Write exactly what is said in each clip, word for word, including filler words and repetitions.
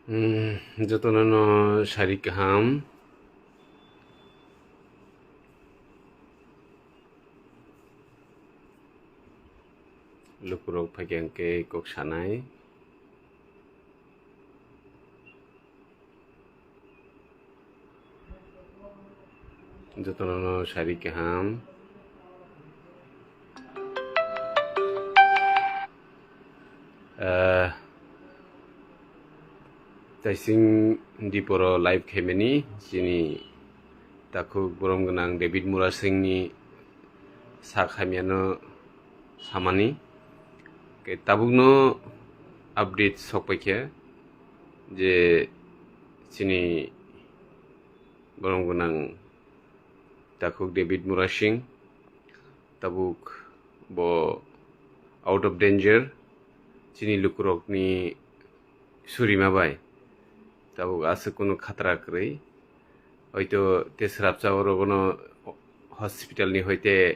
Hmm, jotono no sari kaham. Lukurok phaikha hwnkhe kok sanai. Jotono no sari kaham. Ah, Taising Diporo live khaimani chini takhuk borom gwnang David Murasingni sak hamyano samani. Ke tabukno update sokpaikha je chini borom gwnang takhuk David Murasing tabuk bo out of danger, chini lukurokni surima bai tabuk aswk kunu khatra kwrwi. Hoito te srapsa orogono hospital ni hoite,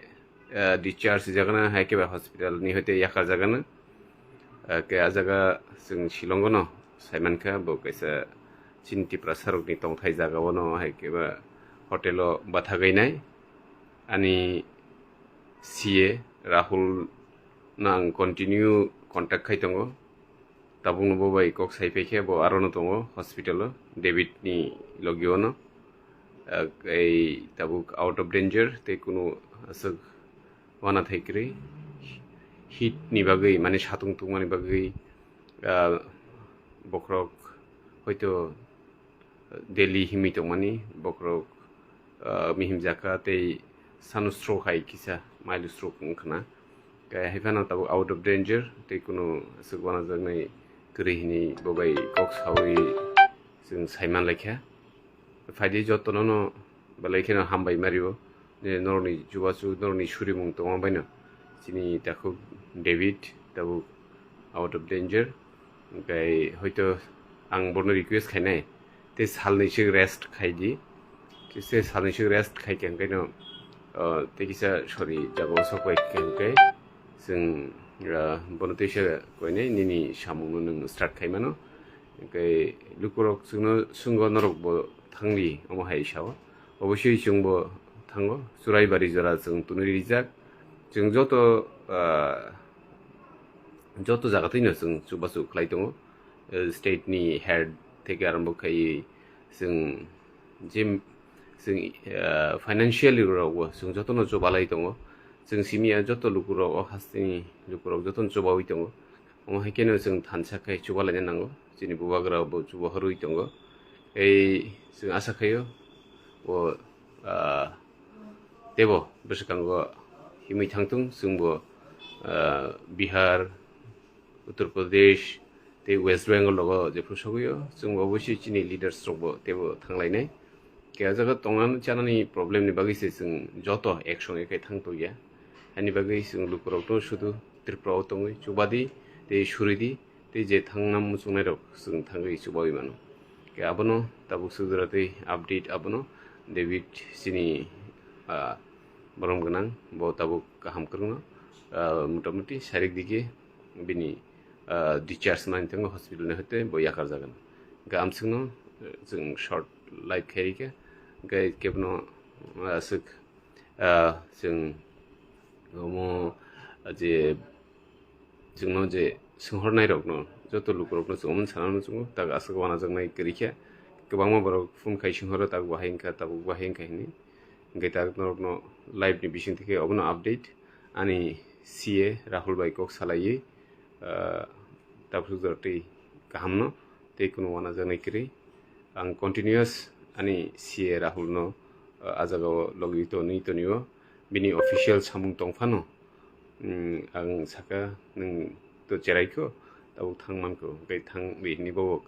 ah, discharge rijagana, hai khe ba hospital ni hoite yakarjagana. Ah, ke a jaga chwng Shillong-o no saimankha, bo kaisa chini Tiprasa rokni tongthai jaga-o no hai khe ba hotel-o bathagainai. Ani C A Rahul no ang continue contact khai tongo. Tabukno bo bai kok sai phaikhe bo arono tongo hospital-o, David ni logio no. Ah, ei tabuk out of danger, tei kunu aswk wana thai kwrwi. Heat ni bagwi, mane satung tungmani bagwi, ah, bokhorok hoito daily himwi tongmani, bokhorok, ah, mihim jakha tei sanu stroke hai kisa, mild stroke wngkhana. Khe hai phano tabuk out of danger, tei kunu aswk wanajaknai kwrwi hinwi bo bai kok saui chwng saiman laikha. Phaidi jotono no belai kheno hambai mario. Je norokni chubachu, norokni surimung tongma baino chini takhuk David tabuk out of danger. Hwnkhe hoito ang bono request khainai, tei salnwi sik rest khaidi. Kisa salnwi sik rest khaikhe hwnkhe no, ah, tei kisa sori jagao sokbai khe hwnkhe chwng, ah, bono teisa koinai nini samungno nwng start khaimano. Hwnkhe lukurok chwngno swnggo norokbo thangdi omo hai sao. Obosoi chwngbo thango, Churaibari jora chwng tunui rijak. Chwng joto, ah, joto jaga thwino chwng chubachu khlai tongo. Eh, state ni head theke arombo khaiwi chwng je chwng, ah, financially rokbo chwng jotono chubalai tongo. Chwng simi ya joto lukurok o hasteni lukurok jotono chubaui tongo. Omo hai kheno chwng thansa khai chubalaina nango. Chini bubagra bo chuba horwi tongo. Ei chwng asa khaio bo, ah, teibo bwswkango himwi thangthung, chwngbo, ah, Bihar, Uttar Pradesh tei West Bengal logo jephru sogwio, chwngbo obosoi chini leaders rokbo teibo thanglainai. Khe o jaga tongnani chanani problem ni bagwi se chwng joto ek songe khe thang tongya. Ani bagwi chwng lukurokno sudu Tripura o tongwi chubadi tei suridi tei je thangnam muchungnairok chwng thangwi chubawi mano. Khe abono tabuk sudra tei update abono David chini, ah, borom gwnang bo tabuk kaham kwrwngno, ah, motamuti sarik digi bini, ah, discharge manwi thango hospital ni hoite bo yakarjagan. Hwnkhe amswkno, eh, chwng short live khairikha. Hwnkhe kebono, ah, aswk, ah, chwng omo je chwngno je swnghornairokno joto lukurokno chwng omo sana muchungo, tak aswk wanajaknai kwrwikha. Kwbangma borok phone khai swnghoro, tabuk bahai wngkha, tabuk bahai wngkha hinwi. Hwnkhe tak norokno live ni bisingtwi khe obono update ani C A Rahul bai kok salaiwi, ah, tabuk jora tei kahamno tei kunu wanajaknai kwrwi. Ang continuous ani C A Rahulno, ah, a jagao logi tonwi tonio, bini official samung tongphano, mm, ang saka, "Nwng to cheraikho, tabuk thang mankho, hwnkhe thang ri," hinwi bobo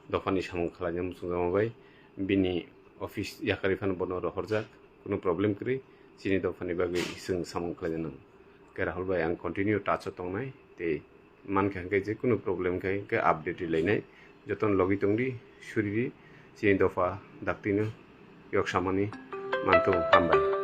dophani samung khlaina muchungjakma bai bini office yakarwi phano bono rohorjak, kunu problem kwrwi, chini dophani bagwi chwng samung khlaina nango. Hwnkhe Rahul bai ang continue touch o tongnai, tei mankha hwnkhe je kunu problem khai hwnkhe update rilainai, jotono logi tongdi, suridi, chini dopha daktino yok samani manthung, hambai.